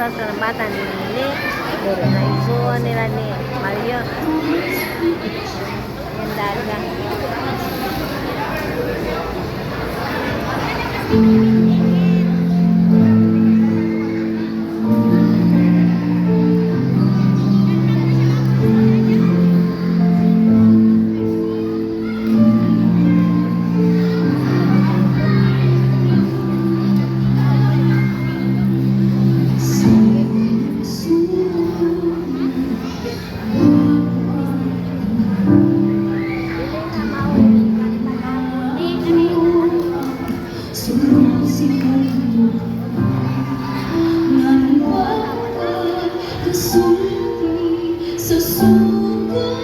Tapos kanang bata ni naigsuon nila ni Mario. Yung daga. Sa sugat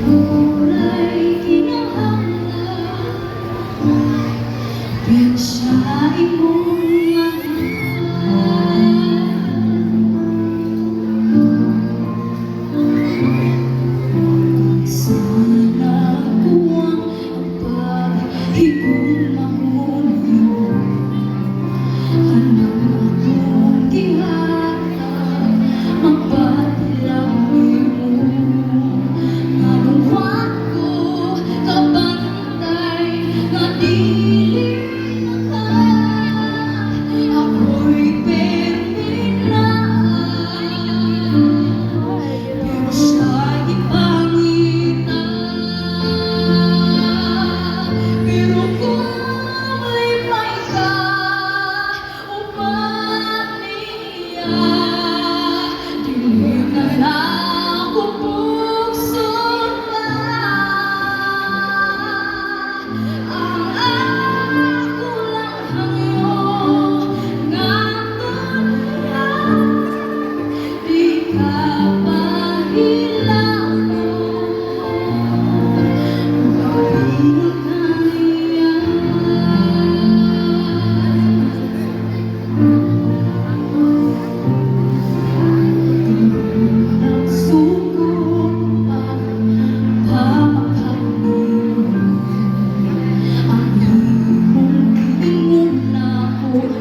ako'y kinahanglan, pero siya imong mahal. Sana kuwang ang paghigugma ko niyo. Anong akong gihatag, magpatilaw nimo? Nganong wa ko kabantay nga dili na ka? Ako'y permi naa, pero siya'y gipangita. Pero kung malipay ka uban niya, dili na nako pugson pa. Ang ako lang hangyo ngadto niya, di ka pahilakon, ug apil kaniya. Nagsugod pagpamakat nimo, ang imong giingunahon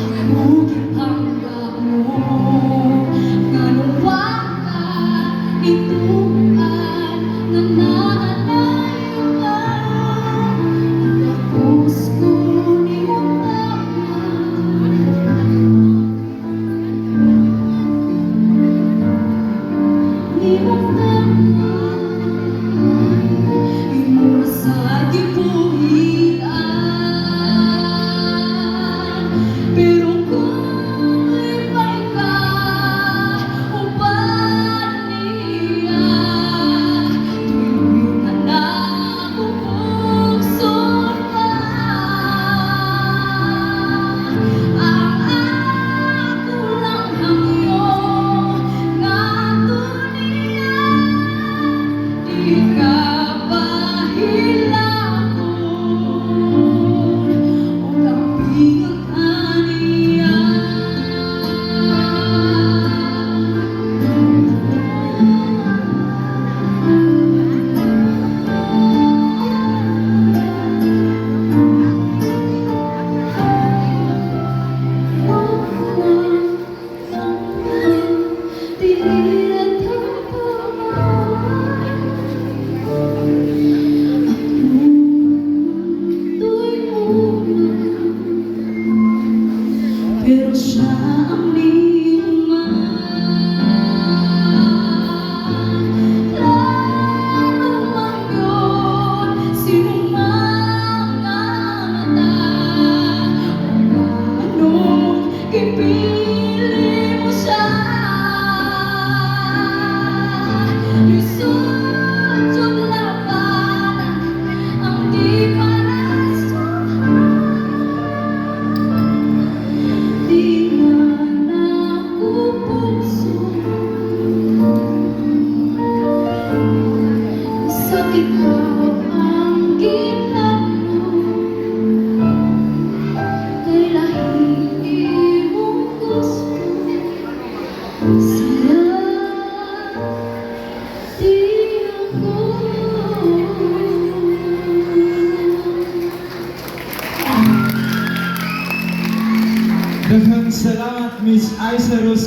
ako gipanggaon. Nganong wa ka nituoan nga naa nay uban? Nagapos ko nimong tama. Nimong tama. Imo sa gibuhian. Pero kung lipay ka uban niya, dili na nako pugson pa. Ang ako lang hangyo ngadto niya, di ka pahilakon, ug apil kaniya. Pero siya ang lima. Klaro man yun sa imong mga mata, nganong gipili mo siya? Lisod jud labanan ang di parasuhan. Di na nako pugson. Sa ikaw ang ginagmo, kay lahi imong gusto. Siya, di ako. Daghang Liza Rose.